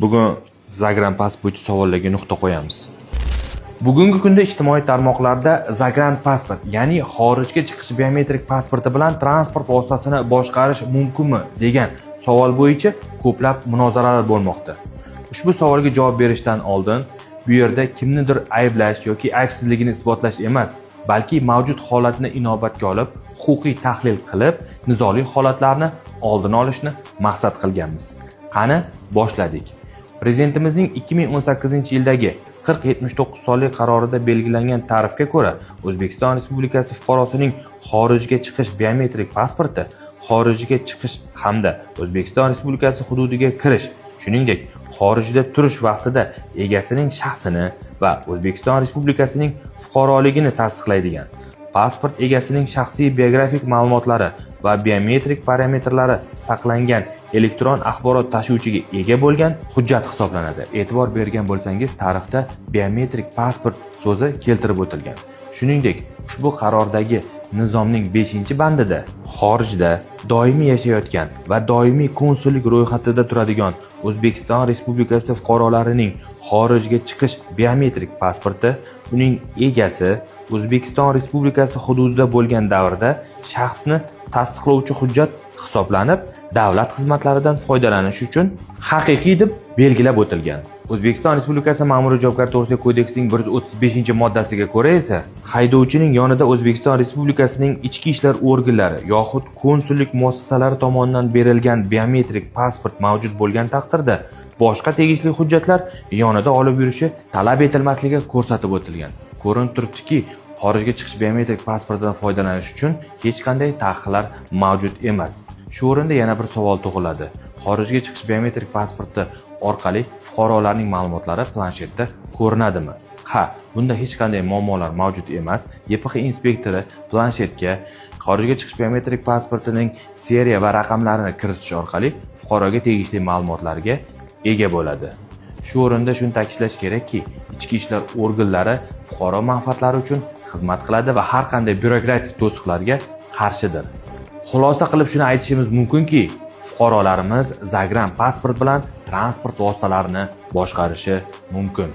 Bugun загранпаспорт bo'yicha savollarga nuqta qo'yamiz. Bugungi kunda ijtimoiy tarmoqlarda загранпаспорт, ya'ni xorijga chiqish biometrik pasporti bilan transport vositasini boshqarish mumkinmi degan savol bo'yicha ko'plab munozaralar bo'lmoqda. Ushbu savolga javob berishdan oldin bu yerda kimnidir ayblash yoki aybsizligini isbotlash emas, balki mavjud holatni inobatga olib, huquqiy tahlil qilib, nizoli holatlarni oldini olishni maqsad qilganmiz. Qani, boshladik. Prezidentimizning 2018-yildagi 4079 sonli qarorida belgilangan tarifga ko'ra, O'zbekiston Respublikasi fuqarosining xorijga chiqish biometrik pasporti xorijga chiqish hamda O'zbekiston Respublikasi hududiga kirish, shuningdek, xorijda turish vaqtida egasining shaxsini va O'zbekiston Respublikasining fuqaroligini tasdiqlaydigan, pasport egasining shaxsiy biografik ma'lumotlari va biometrik parametrlari saqlangan elektron axborot tashuvchiga ega bo'lgan hujjat hisoblanadi. E'tibor bergan bo'lsangiz, tarifda biometrik pasport so'zi keltirib o'tilgan. Shuningdek, ushbu qarordagi nizomning 5-bandida xorijda doimiy yashayotgan va doimiy konsullik ro'yxatida turadigan O'zbekiston Respublikasi fuqarolarining xorijga chiqish biometrik pasporti uning egasi O'zbekiston Respublikasi hududida bo'lgan davrda shaxsni tasdiqlovchi hujjat hisoblanib, davlat xizmatlaridan foydalanish uchun haqiqiy deb belgilab o'tilgan. O'zbekiston Respublikasi Ma'muriy javobgarlik to'g'risidagi kodeksining 135-moddasiga ko'ra esa haydovchining yonida O'zbekiston Respublikasining ichki ishlar organlari yoxud konsullik muassasalari tomonidan berilgan biometrik pasport mavjud bo'lgan taqdirda boshqa tegishli hujjatlar yonida olib yurishi talab etilmasligi ko'rsatib o'tilgan. Ko'rinib turibdiki, xorijga chiqish biometrik pasportidan foydalanish uchun hech qanday taqiqlar mavjud emas. Shu o'rinda yana bir savol tug'iladi. Xorijga chiqish biometrik pasporti orqali fuqarolarning ma'lumotlari planshetda ko'rinadimi? Ha, bunda hech qanday muammolar mavjud emas. YPX inspektori planshetga xorijga chiqish biometrik pasportining seriya va raqamlarini kiritish orqali fuqaroga tegishli ma'lumotlarga ega bo'ladi. Shu o'rinda shuni ta'kidlash kerakki, ichki ishlar organlari fuqaro manfaatlari uchun xizmat qiladi va har qanday byurokratik to'siqlarga qarshidir. Xulosa qilib shuni aytishimiz mumkinki, fuqarolarimiz загранпаспорт bilan transport vositalarini boshqarishi mumkin.